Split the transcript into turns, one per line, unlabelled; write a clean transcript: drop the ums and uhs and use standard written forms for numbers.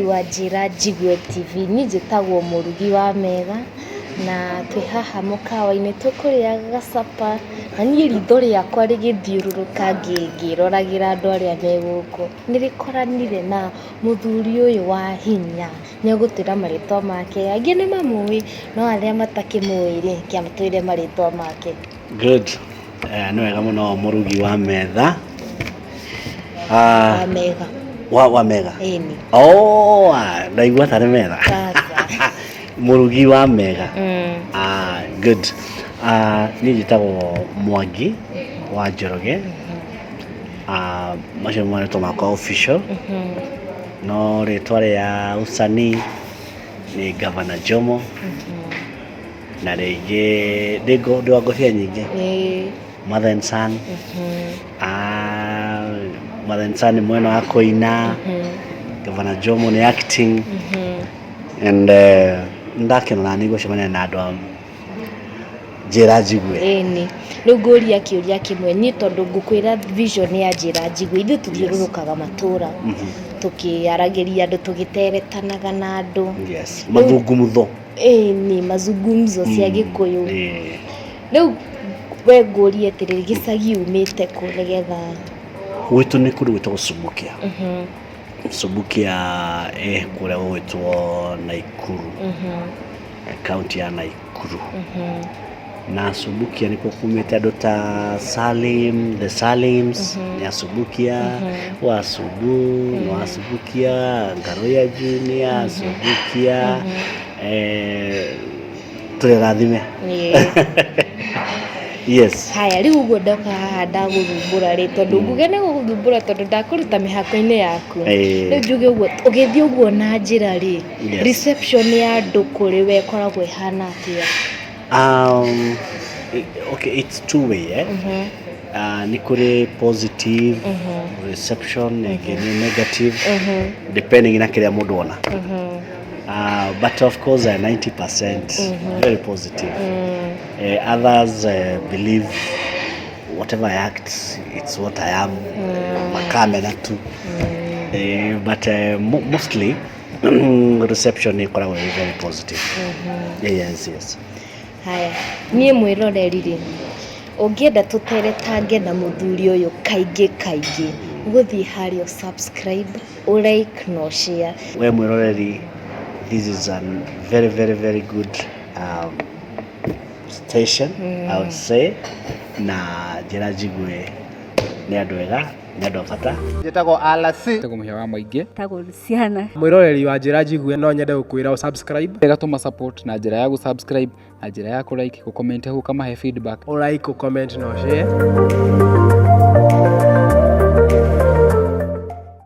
Wa Njĩra Njigue TV, niĩ njĩtagwo Mũrugi wa Mega, na twĩ haha mũkawa-inĩ tũkũrĩaga gacapa, na niĩ ritho rĩakwa rĩgĩthiũrũrũka ngĩroragĩra andũ arĩa me gũkũ, nĩ rĩkoranire na mũthuri ũyũ wa hinya, nĩ egũtwĩra marĩtwa make, angĩ nĩ mamũĩ, no arĩa matakĩmũĩ rĩ, kĩ atwĩre marĩtwa make.
Good. Nĩ wega mũno mũrugi wa metha.
Wa mega.
Wa mega.
Ĩni.
Oh, ndaigua tarĩ metha.
Sasa.
Mũrugi wa mega. Ah, good. Ah, niĩ njĩtagwo Mwangi wa Njoroge. Ah, macio nĩ marĩtwa makwa official. No rĩtwa rĩa usanii nĩ Gavana Jomo. Na rĩngĩ ndĩ wa ngobia nyingĩ. Mother and son. Ah, Mother and son nĩ mwena wa kũina. Gavana Jomo nĩ acting. And ndakena na nĩ gũcemania na andũ a Njĩra Njigue.
Ĩni. Rĩu ngũria kĩũria kĩmwe niĩ tondũ ngũkwĩra vision ya Njĩra Njigue, ithuĩ tũthiũrũrũkaga matũra tũkĩaragĩria andũ, tũgĩteretanaga na andũ.
Yes. Mathungumutho.
Ĩni, mazungumzo cia Gĩkũyũ. Rĩu we ngũrie atĩrĩrĩ, gĩcagi umĩte kũ nĩgetha?
Gwitũ nĩ kũndũ gwĩtagwo Subukia. Subukia ĩ kũrĩa gũgwĩtwo Naikuru. Kaunti ya Naikuru. Na Subukia nĩkuo kumĩte andũ ta Salim, the Salims, nĩ a Subukia, wa Subu, nĩ wa Subukia, Ngaruiya Junior, Subukia, tũrĩ arathime. Yes.
Haya, rĩu ũguo ndoka haha ndagũthumbũra rĩ, tondũ nguge nĩ gũgũthumbũra tondũ ndakũruta mĩhako-inĩ yaku. Rĩu njuge ũguo, ũgĩthiĩ ũguo na njĩra rĩ, reception ya andũ kũrĩ we ĩkoragwo ĩhana atĩa?
Okay, it's two way, eh? Nĩ kũrĩ positive reception, ĩngĩ nĩ negative, depending na kĩrĩa mũndũ ona. But of course 90% very positive. Others believe whatever I act, it's what I am. Makamena tu. But mostly reception ĩkoragwo ĩ very positive. Yes.
Haya, niĩ mwĩroreri rĩ, ũngĩenda tũteretange na mũthuri ũyũ kaingĩ kaingĩ, ũgũthiĩ harĩa ũ subscribe, ũ like na ũ share.
We mwĩroreri, this is a very very very good station, I would say, na Njĩra Njigue nĩ andũ ega, nĩ andũ a bata.
Njĩtagwo RC.
Njĩtagwo Mũhĩa wa Mũingĩ.
Njĩtagwo Luciana.
Mwĩroreri wa Njĩra Njigue, no nyende gũkwĩra ũ subscribe.
Ĩgatũma support na njĩra ya gũ subscribe, na njĩra ya kũ like, gũ comment, hau ũkamahe feedback.
Ũ like, ũ comment na ũ share.